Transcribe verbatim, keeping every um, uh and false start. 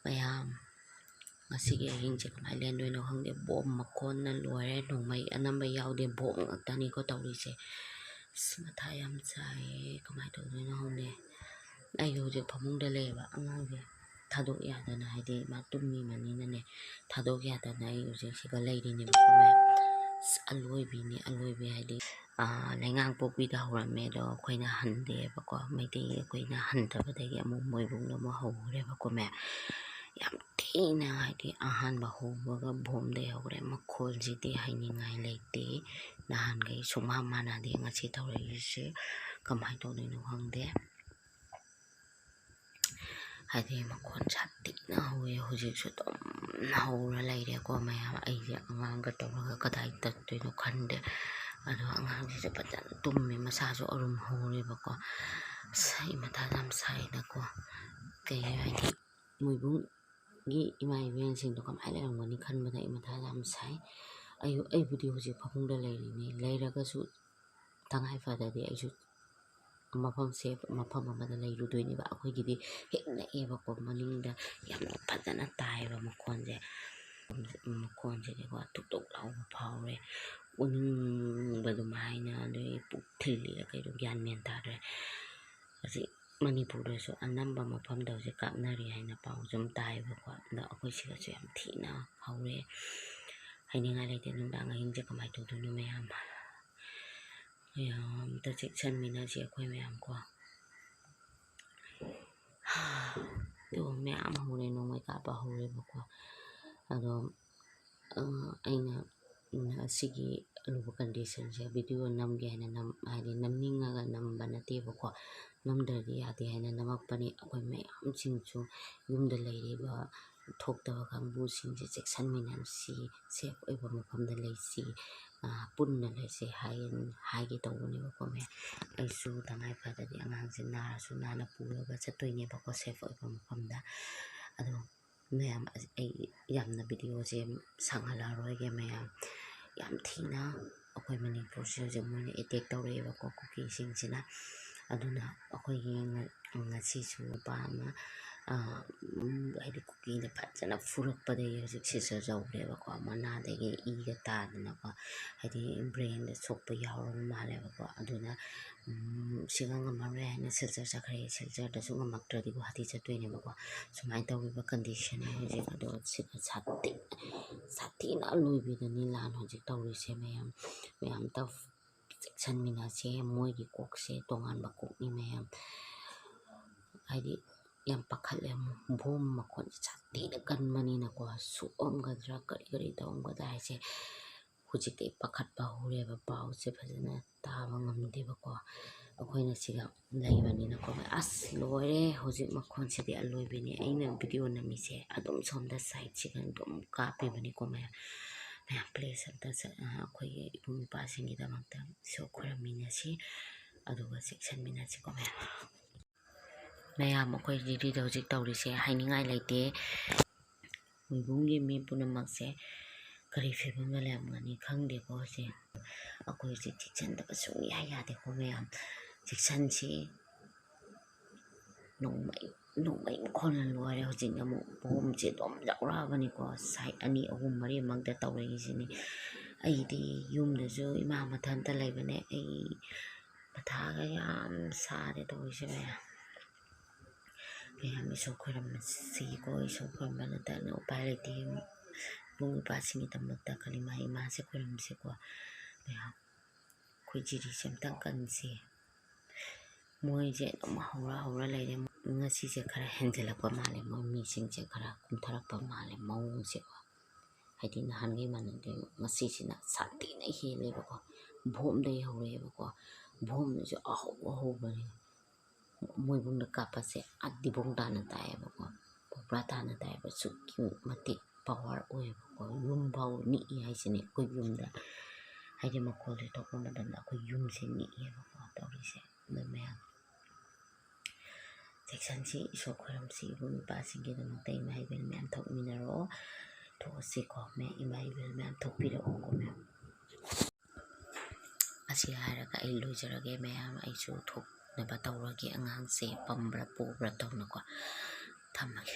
ꯃꯌꯥꯝ, ꯉꯁꯤꯒꯤ ꯑꯍꯤꯡꯁꯦ ꯀꯃꯥꯏꯅ ꯂꯦꯟꯗꯣꯏꯅꯣ ꯈꯪꯗꯦ꯫ ꯕꯣꯝ ꯃꯈꯣꯟꯅ ꯂꯣꯏꯔꯦ꯫ ꯅꯣꯡꯃꯩ ꯑꯅꯝꯕ ꯌꯥꯎꯗꯦ, ꯕꯣꯝ ꯉꯥꯛꯇꯅꯤꯀꯣ ꯇꯧꯔꯤꯁꯦ꯫ ꯑꯁ, ꯃꯊꯥ ꯌꯥꯝ ꯁꯥꯏꯌꯦ꯫ ꯀꯃꯥꯏꯅ ꯇꯧꯗꯣꯏꯅꯣ ꯈꯪꯗꯦ꯫ ꯑꯩ ꯍꯧꯖꯤꯛ ꯐꯃꯨꯡꯗ ꯂꯩꯌꯦꯕ꯫ ꯑꯉꯥꯡꯁꯦ ꯊꯥꯗꯣꯛ ꯌꯥꯗꯅ, ꯍꯥꯏꯗꯤ ꯃꯥ ꯇꯨꯝꯃꯤꯕꯅꯤꯅꯅꯦ, ꯊꯥꯗꯣꯛ ꯌꯥꯗꯅ ꯑꯩ ꯍꯧꯖꯤꯛ ꯁꯤꯗ ꯂꯩꯔꯤꯅꯦꯕꯀꯣ ꯃꯌꯥꯝ꯫ ꯑꯁ, ꯑꯂꯣꯏꯕꯤꯅꯤ, ꯑꯂꯣꯏꯕꯤ ꯍꯥꯏꯗꯤ, ꯑꯥ, ꯂꯩꯉꯥꯡ ꯄꯣꯛꯄꯤꯗ ꯍꯧꯔꯝꯃꯦ, ꯑꯗꯣ ꯑꯩꯈꯣꯏꯅ ꯍꯟꯗꯦꯕꯀꯣ꯫ ꯃꯩꯇꯩ ꯑꯩꯈꯣꯏꯅ ꯍꯟꯗꯕꯗꯒꯤ ꯑꯃꯨꯛ ꯃꯣꯏꯕꯨꯡꯗ ꯑꯃꯨꯛ ꯍꯧꯔꯦꯕꯀꯣ ꯃꯌꯥꯝ꯫ ꯌꯥꯝ ꯊꯤꯅ ꯍꯥꯏꯗꯤ ꯑꯍꯥꯟꯕ ꯍꯧꯕꯒ ꯕꯣꯝꯗꯩ ꯍꯧꯔꯦ꯫ ꯃꯈꯣꯜꯁꯤꯗꯤ ꯍꯥꯏꯅꯤꯡꯉꯥꯏ ꯂꯩꯇꯦ꯫ ꯅꯍꯥꯟꯈꯩ ꯁꯨꯡꯃꯥꯟ ꯃꯥꯟꯅꯗꯦ ꯉꯁꯤ ꯇꯧꯔꯛꯏꯁꯦ꯫ ꯀꯃꯥꯏꯅ ꯇꯧꯗꯣꯏꯅꯣ ꯈꯪꯗꯦ꯫ ꯍꯥꯏꯗꯤ ꯃꯈꯣꯟ ꯁꯥꯊꯤꯅ ꯍꯧꯋꯦ꯫ ꯍꯧꯖꯤꯛꯁꯨ ꯑꯗꯨꯝ ꯍꯧꯔ ꯂꯩꯔꯦꯀꯣ ꯃꯌꯥꯝ꯫ ꯑꯩꯁꯦ ꯑꯉꯥꯡꯒ ꯇꯧꯔꯒ ꯀꯗꯥꯏ ꯆꯠꯇꯣꯏꯅꯣ ꯈꯟꯗꯦ꯫ ꯑꯗꯣ ꯑꯉꯥꯡꯁꯤꯁꯨ ꯐꯖꯅ ꯇꯨꯝꯃꯦ, ꯃꯁꯥꯁꯨ ꯑꯔꯨꯝ ꯍꯧꯔꯦꯕꯀꯣ꯫ ꯑꯁ, ꯑꯩ ꯃꯊꯥ ꯌꯥꯝ ꯁꯥꯏꯅꯀꯣ꯫ ꯀꯩ ꯍꯥꯏꯅꯤ, ꯃꯣꯏꯕꯨꯡꯒꯤ ꯏꯃꯥ ꯏꯕꯦꯟꯁꯤꯡꯗꯣ ꯀꯃꯥꯏꯅ ꯂꯩꯔꯝꯒꯅꯤ ꯈꯟꯕꯗ ꯑꯩ ꯃꯊꯥ ꯌꯥꯝ ꯁꯥꯏ꯫ ꯑꯩ, ꯑꯩꯕꯨꯗꯤ ꯍꯧꯖꯤꯛ ꯐꯃꯨꯡꯗ ꯂꯩꯔꯤꯅꯤ, ꯂꯩꯔꯒꯁꯨ ꯇꯉꯥꯏ ꯐꯗ꯭ꯔꯗꯤ ꯑꯩꯁꯨ ꯃꯐꯝ safe ꯃꯐꯝ ꯑꯃꯗ ꯂꯩꯔꯨꯗꯣꯏꯅꯦꯕ꯫ ꯑꯩꯈꯣꯏꯒꯤꯗꯤ ꯍꯦꯛ ꯅꯛꯑꯦꯕꯀꯣ, ꯃꯅꯤꯡꯗ ꯌꯥꯝꯅ ꯐꯖꯅ ꯇꯥꯏꯌꯦꯕ ꯃꯈꯣꯟꯁꯦ꯫ ꯃꯈꯣꯟꯁꯤꯗꯤꯀꯣ ꯊꯨꯛ ꯊꯨꯛ ꯂꯥꯎꯕ ꯐꯥꯎꯔꯦ꯫ ꯑꯣꯅꯤꯡꯕ ꯑꯗꯨꯃꯥꯏꯅ, ꯑꯗꯩ ꯄꯨꯛ ꯊꯤꯜꯂꯤꯔ ꯀꯩꯅꯣ ꯒ꯭ꯌꯥꯟ ꯃꯦꯟ ꯇꯥꯗ꯭ꯔꯦ꯫ ꯍꯧꯖꯤꯛ ꯃꯅꯤꯄꯨꯔꯗꯁꯨ ꯑꯅꯝꯕ ꯃꯐꯝꯗ ꯍꯧꯖꯤꯛ ꯀꯥꯞꯅꯔꯤ ꯍꯥꯏꯅ ꯄꯥꯎ ꯁꯨꯝ ꯇꯥꯏꯌꯦꯕꯀꯣ꯫ ꯑꯗꯣ ꯑꯩꯈꯣꯏ ꯁꯤꯗꯁꯨ ꯌꯥꯝ ꯊꯤꯅ ꯍꯧꯔꯦ꯫ ꯍꯥꯏꯅꯤꯡꯉꯥꯏ ꯂꯩꯇꯦ, ꯅꯨꯡꯗꯥꯡ ꯑꯍꯤꯡꯁꯦ ꯀꯃꯥꯏꯅ ꯇꯧꯗꯣꯏꯅꯣ ꯃꯌꯥꯝ꯫ ꯌꯥꯝ ꯑꯝꯇ ꯆꯦꯛꯁꯤꯟꯃꯤꯟꯅꯁꯤ ꯑꯩꯈꯣꯏ ꯃꯌꯥꯝ ꯀꯣ꯫ ꯑꯗꯣ ꯃꯌꯥꯝ ꯍꯧꯔꯦ, ꯅꯣꯡꯃꯩ ꯀꯥꯞꯄ ꯍꯧꯔꯦꯕꯀꯣ꯫ ꯑꯗꯣ, ꯑ, ꯑꯩꯅ, ꯎꯝ, ꯑꯁꯤꯒꯤ ꯑꯔꯨꯕ conditionꯁꯦ video ꯅꯝꯒꯦ ꯍꯥꯏꯅ ꯅꯝ-, ꯍꯥꯏꯗꯤ ꯅꯝꯅꯤꯡꯉꯒ ꯅꯝꯕ ꯅꯠꯇꯦꯕꯀꯣ꯫ ꯅꯝꯗ꯭ꯔꯗꯤ ꯌꯥꯗꯦ ꯍꯥꯏꯅ ꯅꯝꯃꯛꯄꯅꯤ꯫ ꯑꯩꯈꯣꯏ ꯃꯌꯥꯝꯁꯤꯡꯁꯨ, ꯌꯨꯝꯗ ꯂꯩꯔꯤꯕ ꯊꯣꯛꯇꯕ ꯀꯥꯡꯕꯨꯁꯤꯡꯁꯦ ꯆꯦꯛꯁꯤꯟꯃꯤꯟꯅꯁꯤ, safe ꯑꯣꯏꯕ ꯃꯐꯝꯗ ꯂꯩꯁꯤ, ꯑ, ꯄꯨꯟꯅ ꯂꯩꯁꯤ ꯍꯥꯏ-, ꯍꯥꯏꯒꯦ ꯇꯧꯕꯅꯦꯕꯀꯣ ꯃꯌꯥꯝ꯫ ꯑꯩꯁꯨ ꯇꯉꯥꯏ ꯐꯗ꯭ꯔꯗꯤ ꯑꯉꯥꯡꯁꯦ ꯅꯥꯔꯁꯨ ꯅꯥꯅ ꯄꯨꯔꯒ ꯆꯠꯇꯣꯏꯅꯦꯕꯀꯣ, safe ꯑꯣꯏꯕ ꯃꯐꯝꯗ꯫ ꯑꯗꯣ ꯃꯌꯥꯝ, ꯑꯩ ꯌꯥꯝꯅ videoꯁꯦ ꯁꯥꯡꯍꯜꯂꯛꯑꯔꯣꯏꯒꯦ ꯃꯌꯥꯝ꯫ ꯌꯥꯝ ꯊꯤꯅ ꯑꯩꯈꯣꯏ ꯃꯅꯤꯄꯨꯔꯁꯦ ꯍꯧꯖꯤꯛ ꯃꯣꯏꯅ attack ꯇꯧꯔꯛꯑꯦꯕꯀꯣ, ꯀꯨꯀꯤꯁꯤꯡꯁꯤꯅ꯫ ꯑꯗꯨꯅ ꯑꯩꯈꯣꯏꯒꯤ ꯉ-, ꯉꯁꯤꯁꯨ ꯅꯨꯄꯥ ꯑꯃ ꯍꯥꯏꯗꯤ ꯀꯨꯀꯤꯅ ꯐꯖꯅ ꯐꯨꯔꯛꯄꯗꯒꯤ ꯍꯧꯖꯤꯛ ꯁꯤꯖꯔ ꯇꯧꯈ꯭ꯔꯦꯕꯀꯣ꯫ ꯃꯅꯥꯗꯒꯤ ꯏꯒ ꯇꯥꯗꯅꯀꯣ, ꯍꯥꯏꯗꯤ ꯕ꯭ꯔꯦꯟꯗ ꯁꯣꯛꯄ ꯌꯥꯎꯔꯕ ꯃꯥꯜꯂꯦꯕꯀꯣ꯫ ꯑꯗꯨꯅ ꯁꯤꯒ ꯉꯝꯃꯔꯣꯏ ꯍꯥꯏꯅ ꯁꯤꯜꯆꯔ ꯆꯠꯈ꯭ꯔꯦ꯫ ꯁꯤꯜꯆꯔꯗꯁꯨ ꯉꯝꯃꯛꯇ꯭ꯔꯗꯤ ꯒꯨꯍꯥꯇꯤ ꯆꯠꯇꯣꯏꯅꯦꯕꯀꯣ꯫ ꯁꯨꯃꯥꯏꯅ ꯇꯧꯈꯤꯕ ꯀꯟꯗꯤꯁꯟꯅꯦ ꯍꯧꯖꯤꯛ꯫ ꯑꯗꯣ ꯁꯤꯒ ꯁꯥꯊꯤ ꯁꯥꯊꯤꯅ ꯑꯂꯣꯏꯕꯤꯗꯅꯤ ꯂꯥꯟ ꯍꯧꯖꯤꯛ ꯇꯧꯔꯤꯁꯦ ꯃꯌꯥꯝ꯫ ꯃꯌꯥꯝ ꯇꯧ ꯆꯦꯛꯁꯤꯟꯃꯤꯟꯅꯁꯦ꯫ ꯃꯣꯏꯒꯤ ꯀꯣꯛꯁꯦ ꯇꯣꯉꯥꯟꯕ ꯀꯣꯛꯅꯤ ꯃꯌꯥꯝ꯫ ꯍꯥꯏꯗꯤ ꯌꯥꯝ ꯄꯥꯈꯠꯂꯦ꯫ ꯕꯣꯝ ꯃꯈꯣꯟꯁꯦ ꯁꯥꯊꯤꯅ ꯀꯟꯕꯅꯤꯅꯀꯣ, ꯁꯣꯛꯑꯝꯒꯗ꯭ꯔꯥ, ꯀꯔꯤ ꯀꯔꯤ ꯇꯧꯔꯝꯒꯗ꯭ꯔꯥ ꯍꯥꯏꯁꯦ ꯍꯧꯖꯤꯛꯇꯤ ꯄꯥꯈꯠꯄ ꯍꯧꯔꯦꯕ꯫ ꯄꯥꯎꯁꯦ ꯐꯖꯅ ꯇꯥꯕ ꯉꯝꯗꯦꯕꯀꯣ꯫ ꯑꯩꯈꯣꯏꯅ ꯁꯤꯒ ꯂꯩꯕꯅꯤꯅꯀꯣ꯫ ꯑꯁ, ꯂꯣꯏꯔꯦ ꯍꯧꯖꯤꯛ ꯃꯈꯣꯟꯁꯤꯗꯤ ꯑꯂꯣꯏꯕꯤꯅꯤ꯫ ꯑꯩꯅ ꯚꯤꯗꯤꯑꯣ ꯅꯝꯃꯤꯁꯦ ꯑꯗꯨꯝ ꯁꯣꯝꯗ ꯁꯥꯏꯠꯁꯤꯒ ꯑꯗꯨꯝ ꯀꯥꯞꯄꯤꯕꯅꯤꯀꯣ ꯃꯌꯥꯝ꯫ ꯃꯌꯥꯝ ꯄ꯭ꯂꯤꯖ ꯑꯝꯇ ꯆꯠ-, ꯑꯩꯈꯣꯏꯒꯤ ꯏꯕꯨꯡ ꯏꯄ꯭ꯋꯥꯁꯤꯡꯒꯤꯗꯃꯛꯇ ꯏꯁꯣꯔ ꯈꯣꯏꯔꯝꯃꯤꯟꯅꯁꯤ, ꯑꯗꯨꯒ ꯆꯦꯛꯁꯤꯟꯃꯤꯟꯅꯁꯤꯀꯣ ꯃꯌꯥꯝ꯫ ꯃꯌꯥꯝ ꯑꯩꯈꯣꯏ ꯗꯤꯜꯂꯤꯗ ꯍꯧꯖꯤꯛ ꯇꯧꯔꯤꯁꯦ ꯍꯥꯏꯅꯤꯡꯉꯥꯏ ꯂꯩꯇꯦ꯫ ꯃꯣꯏꯕꯨꯡꯒꯤ ꯃꯤ ꯄꯨꯝꯅꯃꯛꯁꯦ ꯀꯔꯤ ꯐꯤꯕꯝꯗ ꯂꯩꯔꯝꯒꯅꯤ ꯈꯪꯗꯦꯀꯣ꯫ ꯍꯧꯖꯤꯛ ꯑꯩꯈꯣꯏ ꯍꯧꯖꯤꯛ ꯆꯦꯛꯁꯤꯟꯗꯕ ꯁꯨꯡꯌꯥ ꯌꯥꯗꯦꯀꯣ ꯃꯌꯥꯝ꯫ ꯆꯦꯛꯁꯤꯟꯁꯤ꯫ ꯅꯣꯡꯃꯩ, ꯅꯣꯡꯃꯩ ꯃꯈꯣꯟꯅ ꯂꯣꯏꯔꯦ꯫ ꯍꯧꯖꯤꯛꯅ ꯑꯃꯨꯛ ꯕꯣꯝꯁꯦ ꯑꯗꯨꯝ ꯌꯥꯎꯔꯛꯑꯕꯅꯤꯀꯣ꯫ ꯁꯥꯏꯠ ꯑꯅꯤ, ꯑꯍꯨꯝ, ꯃꯔꯤꯃꯛꯇ ꯇꯧꯔꯛꯏꯁꯤꯅꯤ꯫ ꯑꯩꯗꯤ ꯌꯨꯝꯗꯁꯨ ꯏꯃꯥ ꯃꯊꯟꯇ ꯂꯩꯕꯅꯦ꯫ ꯑꯩ ꯃꯊꯥꯒ ꯌꯥꯝ ꯁꯥꯔꯦ ꯇꯧꯔꯤꯁꯦ ꯃꯌꯥꯝ꯫ ꯃꯌꯥꯝ ꯏꯁꯣꯔ ꯈꯣꯏꯔꯝꯁꯤꯀꯣ꯫ ꯏꯁꯣꯔ ꯈꯣꯏꯔꯝꯕ ꯅꯠꯇꯅ ꯎꯄꯥꯏ ꯂꯩꯇꯦ꯫ ꯏꯕꯨꯡ ꯏꯄ꯭ꯋꯥꯁꯤꯡꯒꯤꯗꯃꯛꯇ ꯀꯂꯤ ꯃꯥ ꯏꯃꯥꯁꯦ ꯈꯣꯏꯔꯝꯁꯤꯀꯣ ꯃꯌꯥꯝ꯫ ꯑꯩꯈꯣꯏ ꯖꯤꯔꯤꯁꯦ ꯑꯝꯇꯪ ꯀꯟꯁꯤ꯫ ꯃꯣꯏꯁꯦ ꯑꯗꯨꯝ ꯍꯧꯔ ꯍꯧꯔ ꯂꯩꯔꯦ꯫ ꯉꯁꯤꯁꯦ ꯈꯔ ꯍꯦꯟꯖꯜꯂꯛꯄ ꯃꯥꯜꯂꯦ, ꯃꯣꯏ ꯃꯤꯁꯤꯡꯁꯦ ꯈꯔ ꯀꯨꯝꯊꯔꯛꯄ ꯃꯥꯜꯂꯦ ꯃꯑꯣꯡꯁꯦꯀꯣ꯫ ꯍꯥꯏꯗꯤ ꯅꯍꯥꯟꯈꯩ ꯃꯥꯟꯅꯗꯦ, ꯉꯁꯤꯁꯤꯅ ꯁꯥꯊꯤꯅ ꯍꯦꯜꯂꯦꯕꯀꯣ꯫ ꯕꯣꯝꯗꯒꯤ ꯍꯧꯔꯛꯑꯦꯕꯀꯣ꯫ ꯕꯣꯝꯅꯁꯨ ꯑꯍꯧ ꯑꯍꯧꯕꯅꯦ꯫ ꯃꯣꯏꯕꯨꯡꯗ ꯀꯥꯞꯄꯁꯦ ꯑꯥ ꯗꯤꯕꯣꯡ ꯇꯥꯅ ꯇꯥꯏꯌꯦꯕꯀꯣ, ꯄꯨꯕ꯭ꯔꯥ ꯇꯥꯅ ꯇꯥꯏꯌꯦꯕ꯫ ꯑꯁꯨꯛꯀꯤ ꯃꯇꯤꯛ ꯄꯋꯥꯔ ꯑꯣꯏꯌꯦꯕꯀꯣ꯫ ꯌꯨꯝ ꯐꯥꯎ ꯅꯤꯛꯏ ꯍꯥꯏꯁꯤꯅꯦ ꯑꯩꯈꯣꯏ ꯌꯨꯝꯗ꯫ ꯍꯥꯏꯗꯤ ꯃꯈꯣꯜꯁꯦ ꯊꯣꯛꯄ ꯃꯇꯝꯗ ꯑꯩꯈꯣꯏ ꯌꯨꯝꯁꯦ ꯅꯤꯛꯑꯦꯕꯀꯣ ꯇꯧꯔꯤꯁꯦ꯫ ꯑꯗꯨ ꯃꯌꯥꯝ ꯆꯦꯛꯁꯟꯁꯤ, ꯏꯁꯣꯔ ꯈꯣꯏꯔꯝꯁꯤ꯫ ꯏꯕꯨꯡ ꯏꯄ꯭ꯋꯥꯁꯤꯡꯒꯤꯗꯃꯛꯇ ꯏꯃꯥ ꯏꯕꯦꯟ ꯃꯌꯥꯝ ꯊꯣꯛꯃꯤꯟꯅꯔꯣ, ꯊꯣꯛꯑꯁꯤꯀꯣ꯫ ꯃꯌꯥꯝ ꯏꯃꯥ ꯏꯕꯦꯟ ꯃꯌꯥꯝ ꯊꯣꯛꯄꯤꯔꯛꯑꯣꯀꯣ ꯃꯌꯥꯝ꯫ ꯑꯁꯤ ꯍꯥꯏꯔꯒ ꯑꯩ ꯂꯣꯏꯖꯔꯒꯦ ꯃꯌꯥꯝ꯫ ꯑꯩꯁꯨ ꯊꯣꯛꯅꯕ ꯇꯧꯔꯒꯦ꯫ ꯑꯉꯥꯡꯁꯦ ꯄꯝꯕ꯭ꯔꯥ ꯄꯣꯕ꯭ꯔꯥ ꯇꯧꯅꯀꯣ꯫ ꯊꯝꯃꯒꯦ꯫